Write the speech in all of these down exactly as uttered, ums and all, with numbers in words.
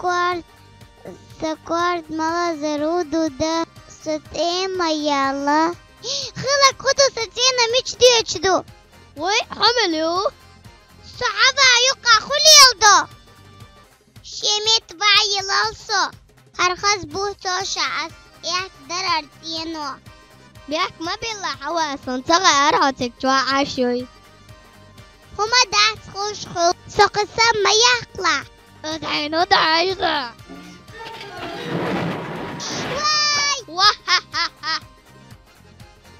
Корд, са корд мала зар ду да, са тӀема яла. Хила куду са цӀена мич диечду. Вай, хӀама леу. Со хӀава юкъа хулиел до. Шемет вай лалсо. Хархаз буцо шас, эх дарар тиено. Бяк ма билла хӀава, сон цагъа архӀоцик чуа ашуй. ХӀума дац хуш ху, со киса ма яхла. Дайну дайза. Вай! Ва-ха-ха-ха!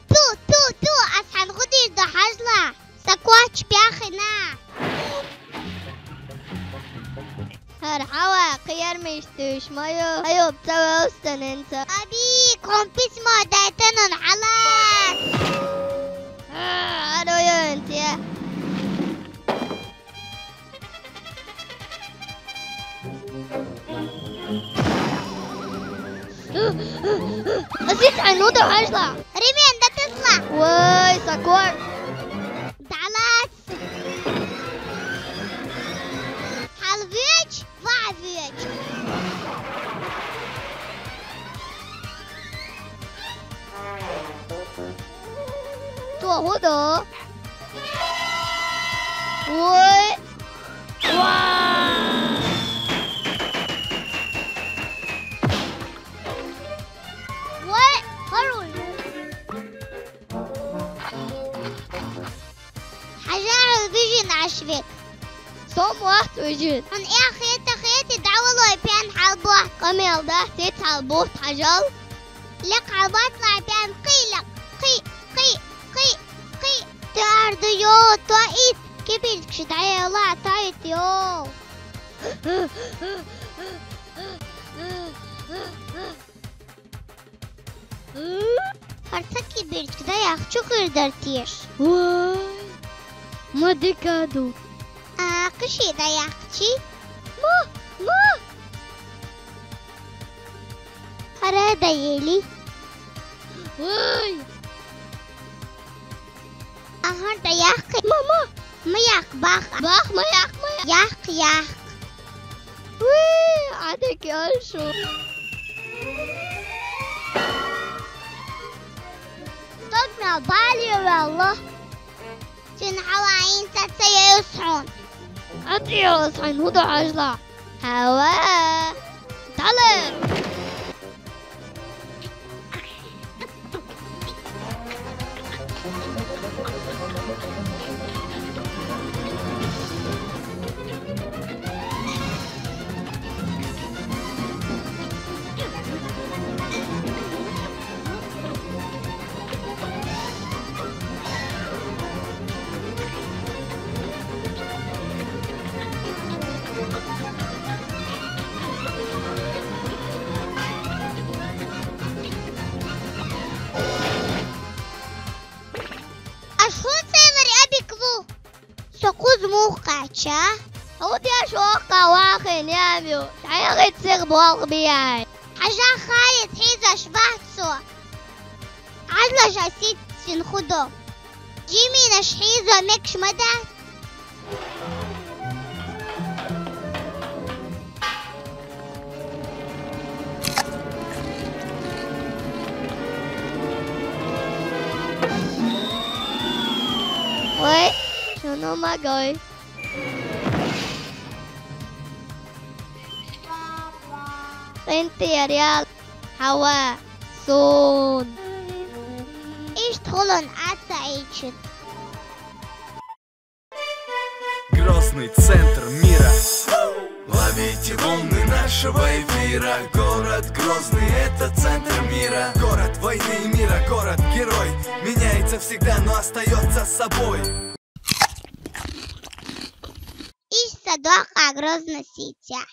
Ту, ту, ту, ас хӀанхудир дахьажла, са квач бяхина. Гьар хӀава, хъияр миштуш, майо, айо, ца вевстаненца. Аби, компис ма дайтанун хӀалас. А, аро, йо, энтия. Азит, ай, ну да хьажла. Ремень да тесла. Вай, саквар. Далас. Халвич, вавич. Ту худо. Ой. Ва! Ой, хорош. ХӀажал вижин ашвет. Сом вахт вижин. Ан я хета хети давалой пян халбо. Камел да сет халбо хӀажал. Лек халбат ла пян, къи лек, къи, къи, къи, къи. Ту арду йо, ту ит, кибил кши дая ла, ту ит йо. Харцаки бирчкда яхчу хирдартиеш. Вай! Ма дикаду. А, кыши да яхчи. Ма, ма! Хара да ели. Вай! Ахар да яхкы. Ма, ма. Ма яхк, бахк. Бахк, ма яхк, ма яхк. Яхк, яхк. Уй, адак ёлшу. Ток мел бали валла. Син хаваин сацая юсхун. Атиос хайн худа ажла. Хава. Дале. Ашхун цевари абиклу. Сокуз мух къача. Худя шоха вахин ямю. Таяги цех болг бияй. Хажа Халид хизаш вахцо. Азлаш асит син худо. Жиминаш хизо мекш мада. Ой, шуну магой. Энти ариал хава сун. Ишт хулун аца эйчит. Грозный — центр мира. Ловите волны нашего эфира. Город Грозный — это центр мира. Город войны и мира, город-герой. Меняется всегда, но остается собой. Иш садоха Грозный ситя.